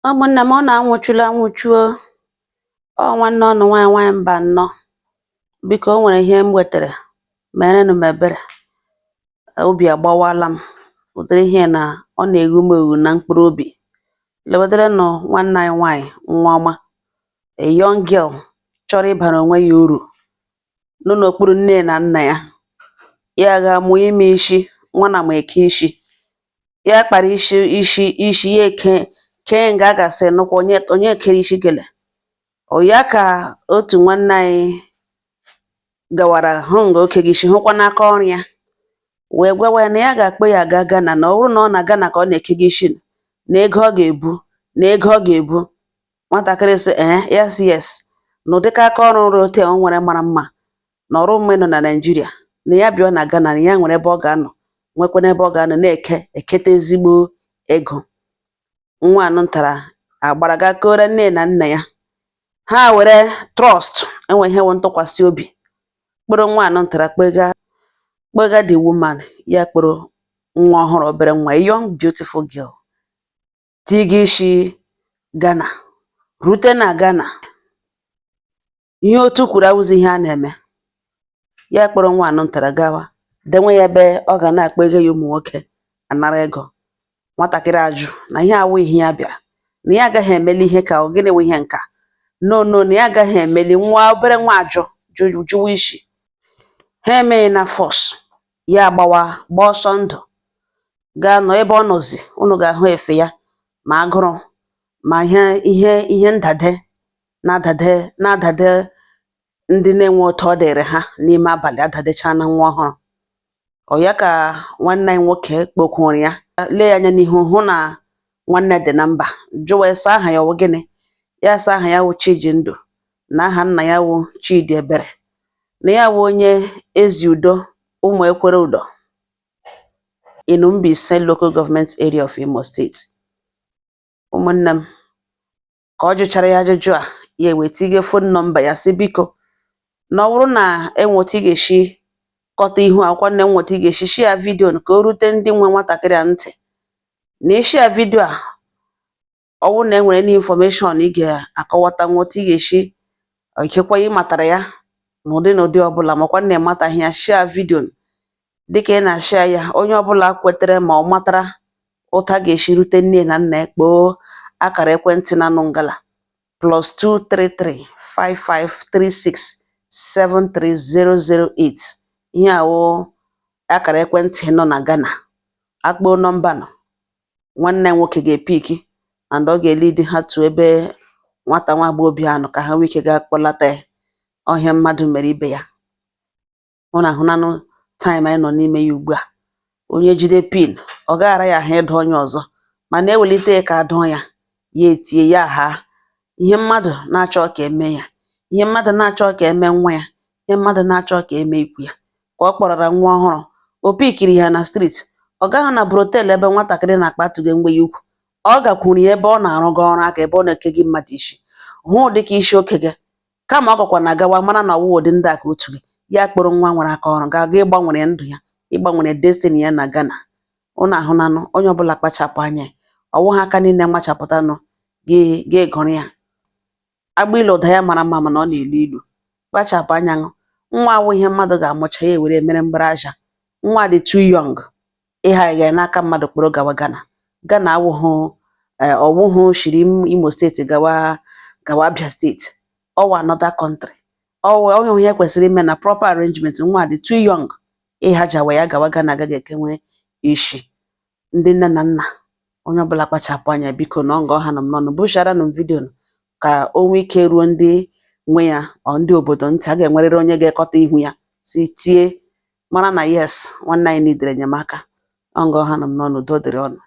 Ụmụnne m, ọ na-anwụchula anwụchuo. Ọ nwanne ọnụ nwaanyị nwaanyị mba nnọọ. Biko, o nwere ihe m wetere, merenụ m ebere. Obi agbawala m. Ụdịrị ihe na ọ na-eghu m eghu na mkpụrụ obi. Lewederenụ nwanne anyị nwaanyị, nwa ọma, a young girl chọrọ ịbara onwe ya uru, nọ n'okpuru nne na nna ya. Ya ga-amụ ime isi nwa na ma eke isi ya kpara isi isi isi ya eke kee nga a gasị nụkwa onye onye kere isi kele. Ọ ya ka otu nwanne anyị gawara hụ nga o kege isi, hụkwa n'aka ọrụ ya, wee gwawa ya na ya ga-akpọ ya aga Ghana, na ọ bụrụ na ọ na Ghana ka ọ na-ekege isi, na ego ọ ga-ebu, na ego ọ ga-ebu. Nwatakịrị sị ee, ya sị yes, na ụdịka aka ọrụ rụ otu a o nwere mara mma na ọrụ mma ịnọ na Naịjirịa, na ya bịa na Ghana, na ya nwere ebe ọ ga-anọ, nwekwana ebe ọ ga-anọ na-eke ekete ezigbo ego. Nwa anụ ntara agbara ga kọrọ nne na nna ya. Ha were trust, enwe ihe wụ ntụkwasị obi, kpọrọ nwa anụ ntara kpega kpega the woman. Ya kpọrọ nwa ọhụrụ, obere nwa, a young beautiful girl, tiga isi Ghana, rute na Ghana. Ihe otu kwuru awụzi ihe a na-eme. Ya kpọrọ nwa anụ ntara gawa denwe ya ebe ọ ga na-akpọ ego ya ụmụ nwoke anara ego. Nwatakịrị ajụ na ihe awụ ihe ya bịara, na ya agaghị emeli ihe ka ọ gịnị wụ ihe nka. No, no, na ya agaghị emeli. Nwa obere nwa ajụ jụ, jụwa isi. Ha emeghị na force ya, agbawa gbaa ọsọ ndụ gaa nọ ebe ọ nọzi. Unu ga-ahụ efe ya ma agụrụ ma ihe ihe ihe ndade na-adade na-adade ndị na-enwe otu ọ dịrị ha n'ime abalị adadecha na nwa ọhụrụ. Ọ ya ka nwanne anyị nwoke kpokwuru ya, lee ya anya n'ihu, hụ na nwanne dị na mba, jụwa ese aha ya ọwụ gịnị. Ya sị aha ya wụ Chijindụ, na aha nna ya wụ Chidi Ebere, na ya wụ onye Eziudo Ụmụ Ekwere Udo in Mbaise Local Government Area of Imo State. Ụmụnne m, ka ọ jụchara ya ajụjụ a, ya ewee phone number ya, sị biko, na ọ bụrụ na enwe otu ị ga-esi kọta ihu akwụkwọ nne, nwe otu ị ga-esi share video ka o rute ndị nwe nwatakịrị a ntị, na ị share video a, ọ bụrụ na e nwere any information ị ga-akọwata, nwe otu ị ga-esi ikekwe ị matara ya n'ụdị n'ụdị ọbụla, makwa na ị mataghị ya, share video. Dịka ị na-share ya, onye ọbụla kwetere ma ọ matara otu a ga-esi rute nne na nna ya, kpọọ akara ekwentị na-anụ ngala +233 5536 73008. Ihe a wụ akara ekwentị nọ na Ghana. Akpọọ nọmba nọ, nwanne ya nwoke ga-epiki and ọ ga-elead ha to ebe nwata nwa agbọghọbịa nọ, ka ha nwee ike gaa kpọlata ya. Ọ ihe mmadụ mere ibe ya. Unu ahụnanụ time anyị nọ n'ime ya ugbu a. Onye jide pin, ọ gaghara ya ahụ ịdụ onye ọzọ, mana ewelite ya ka adụọ ya, ya etie ya haa. Ihe mmadụ na-achọ ka eme ya, ihe mmadụ na-achọ ka eme nwa ya, ihe mmadụ na-achọ ka eme ikwu ya, ka ọ kpọrọra nwa ọhụrụ o pikiri ya na street. Ọ gaghị na brothel ebe nwatakịrị na-akpatụgo nwe ya ukwu. Ọ gakwuru ya ebe ọ na-arụgo ọrụ aka, ebe ọ na-eke gị mmadụ isi, hụ ụdịka isi oke gị. Kama ọ gakwa na agawa mara na ọwụ ụdị ndị a ka otu gị. Ya kpọrọ nwa nwere aka ọrụ ga-aga ịgbanwere ndụ ya, ịgbanwere destiny ya na Ghana. Unu ahụnanụ. Onye ọbụla kpachapụ anya. Ọwụghị aka niile machapụtanụ gị gị gụrụ ya. Agbịlị ụda ya mara mma, mana ọ na-elu ilu. Kpachapụ anya ṅụ. Nwa awụ ihe mmadụ ga-amụcha ya ewere mere mgbere aja. Nwa dị too young ịha ya n'aka mmadụ kpọrọ gawa Ghana. Ghana awụghụ ọwụhụ shiri Imo State gawa gawa Abia State. Ọwụ another country. Ọwụ onye ihe kwesịrị ime na proper arrangement. Nwa dị too young ịhajawa ya gawa Ghana, agaghị ekenwe ishi. Ndị nne na nna, onye ọbụla kpachapụ anya, biko. Na ọ nga ọha nọ m n'ọnụ, busharanụ m video ka o nwee ike ruo ndị nwe ya, ọ ndị obodo ntị. A ga-enwerịrị onye ga-ekọta ihu ya si tie mara na yes, nwanne anyị nidere enyemaka. Ọ nga ọha nọ m n'ọnụ. Udo dịrị ọnụ.